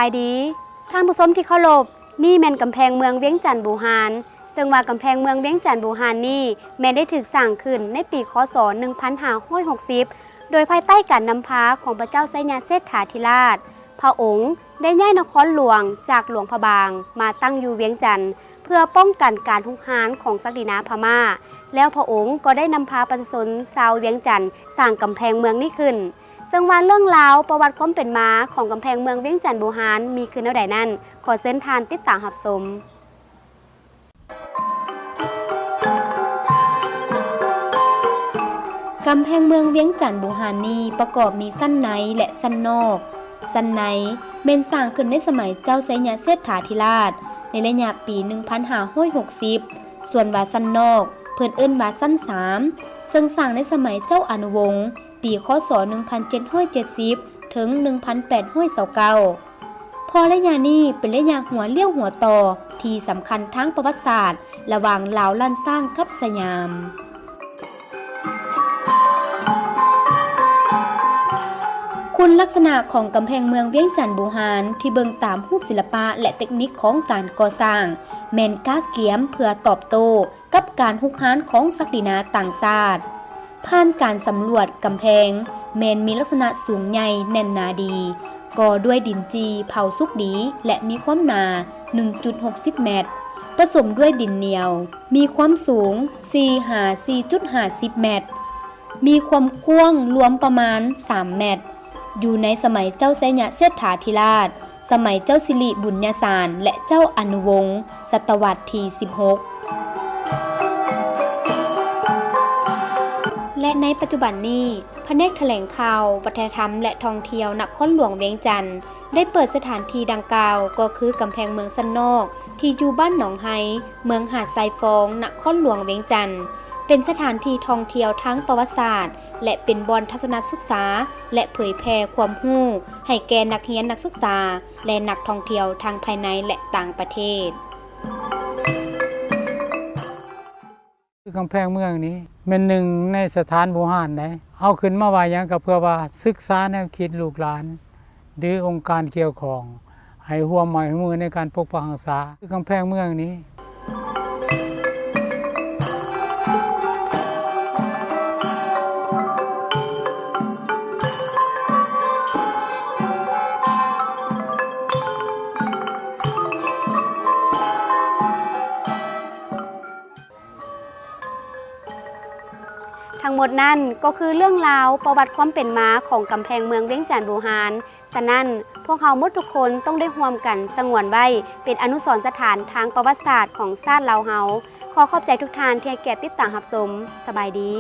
ບາຍດີ ທ່ານຜູ້ຊົມທີ່ເຄົາລົບ, ນີ້ແມ່ນກຳແພງເມືອງວຽງຈັນບູຮານ, ເຊິ່ງວ່າກຳແພງເມືອງວຽງຈັນບູຮານນີ້ ແມ່ນໄດ້ຖືກສ້າງຂຶ້ນໃນປີ ຄ.ສ. ໜຶ່ງພັນຫ້າຮ້ອຍຫົກສິບ ໂດຍພາຍໃຕ້ການນຳພາຂອງພະເຈົ້າໄຊຍະເສດຖາທິລາດ. ພະອົງໄດ້ຍ້າຍນະຄອນຫຼວງຈາກຫຼວງພະບາງມາຕັ້ງຢູ່ວຽງຈັນ ເພື່ອປ້ອງກັນການຮຸກຮານຂອງສັກດິນາພະມ້າ, ແລ້ວພະອົງກໍໄດ້ນຳພາປະຊາຊົນຊາວວຽງຈັນສ້າງກຳແພງເມືອງນີ້ຂຶ້ນ. ເຊິ່ງວ່າເລື່ອງລາວປະຫວັດຄວາມເປັນມາຂອງກຳແພງເມືອງວຽງຈັນບູຮານມີຄືແນວໃດນັ້ນ, ຂໍເຊີນທ່ານຕິດຕາມຮັບຊົມ. ກຳແພງເມືອງວຽງຈັນບູຮານນີ້ປະກອບມີຊັ້ນໃນ ແລະ ຊັ້ນນອກ. ຊັ້ນໃນແມ່ນສ້າງຂຶ້ນໃນສະໄໝເຈົ້າໄຊຍະເສດຖາທິລາດ ໃນໄລຍະປີໜຶ່ງພັນຫ້າຮ້ອຍຫົກສິບ, ສ່ວນວ່າຊັ້ນນອກເພິ່ນເອີ້ນວ່າຊັ້ນສາມ ເຊິ່ງສ້າງໃນສະໄໝເຈົ້າອະນຸວົງ ປີ ຄ.ສ. ໜຶ່ງພັນເຈັດຮ້ອຍເຈັດສິບ ເຖິງ ໜຶ່ງພັນແປດຮ້ອຍຊາວເກົ້າ. ເພາະໄລຍະນີ້ເປັນໄລຍະຫົວລ້ຽວຫົວຕໍ່ທີ່ສຳຄັນທາງປະຫວັດສາດ ລະຫວ່າງລາວລ້ານຊ້າງກັບສະຫຍາມ. ຄຸນລັກສະນະຂອງກຳແພງເມືອງວຽງຈັນບູຮານ ທີ່ເບິ່ງຕາມຮູບສິລະປະ ແລະ ເຕັກນິກຂອງການກໍ່ສ້າງ ແມ່ນກະກຽມເພື່ອຕອບໂຕ້ ກັບການຮຸກຮານຂອງສັກດິນາຕ່າງຊາດ. ຜ່ານການສຳຫຼວດກຳແພງ ແມ່ນມີລັກສະນະສູງໃຫຍ່ແໜ້ນໜາດີ, ກໍ່ດ້ວຍດິນຈີ່ເຜົາສຸກດີ ແລະ ມີຄວາມໜາ ໜຶ່ງຈຸດຫົກສິບແມັດ, ປະສົມດ້ວຍດິນໜຽວ, ມີຄວາມສູງ ສີ່ຫາສີ່ຈຸດຫ້າສິບແມັດ, ມີຄວາມກວ້າງລວມປະມານສາມແມັດ. ຢູ່ໃນສະໄໝເຈົ້າໄຊຍະເສດຖາທິລາດ, ສະໄໝເຈົ້າສິລິບຸນຍະສານ ແລະ ເຈົ້າອະນຸວົງ ສະຕະວັດທີສິບຫົກ ແລະ ໃນປັດຈຸບັນນີ້ ພະແນກຖະແຫຼງຂ່າວ ວັດທະນະທຳ ແລະ ທ່ອງທ່ຽວນະຄອນຫຼວງວຽງຈັນ ໄດ້ເປີດສະຖານທີ່ດັ່ງກ່າວ ກໍຄືກຳແພງເມືອງຊັ້ນນອກ ທີ່ຢູ່ບ້ານໜອງໄຮ ເມືອງຫາດຊາຍຟອງ ນະຄອນຫຼວງວຽງຈັນ ເປັນສະຖານທີ່ທ່ອງທ່ຽວທາງປະຫວັດສາດ ແລະ ເປັນບ່ອນທັດສະນະສຶກສາ ແລະ ເຜີຍແຜ່ຄວາມຮູ້ໃຫ້ແກ່ນັກຮຽນນັກສຶກສາ ແລະ ນັກທ່ອງທ່ຽວທັງພາຍໃນ ແລະ ຕ່າງປະເທດ. ຄືກຳແພງເມືອງນີ້ແມ່ນໜຶ່ງໃນສະຖານບູຮານໃດ. ເຮົາຂຶ້ນມາໄຫວ້ຫຍັງກໍເພື່ອວ່າສຶກສາແນວຄິດລູກຫຼານ ຫຼື ອົງການກ່ຽວຂ້ອງ ໃຫ້ຮ່ວມໄມ້ຮ່ວມມືໃນການປົກປັກຮັກສາ ຄືກຳແພງເມືອງນີ້. ທັງໝົດນັ້ນກໍຄືເລື່ອງລາວປະຫວັດຄວາມເປັນມາຂອງກຳແພງເມືອງວຽງຈັນບູຮານ. ສະນັ້ນ, ພວກເຮົາໝົດທຸກຄົນຕ້ອງໄດ້ຮ່ວມກັນສະຫງວນໄວ້ເປັນອະນຸສອນສະຖານທາງປະຫວັດສາດຂອງຊາດລາວເຮົາ. ຂໍຂອບໃຈທຸກທ່ານທີ່ໃຫ້ກຽດຕິດຕາມຮັບຊົມ. ສະບາຍດີ.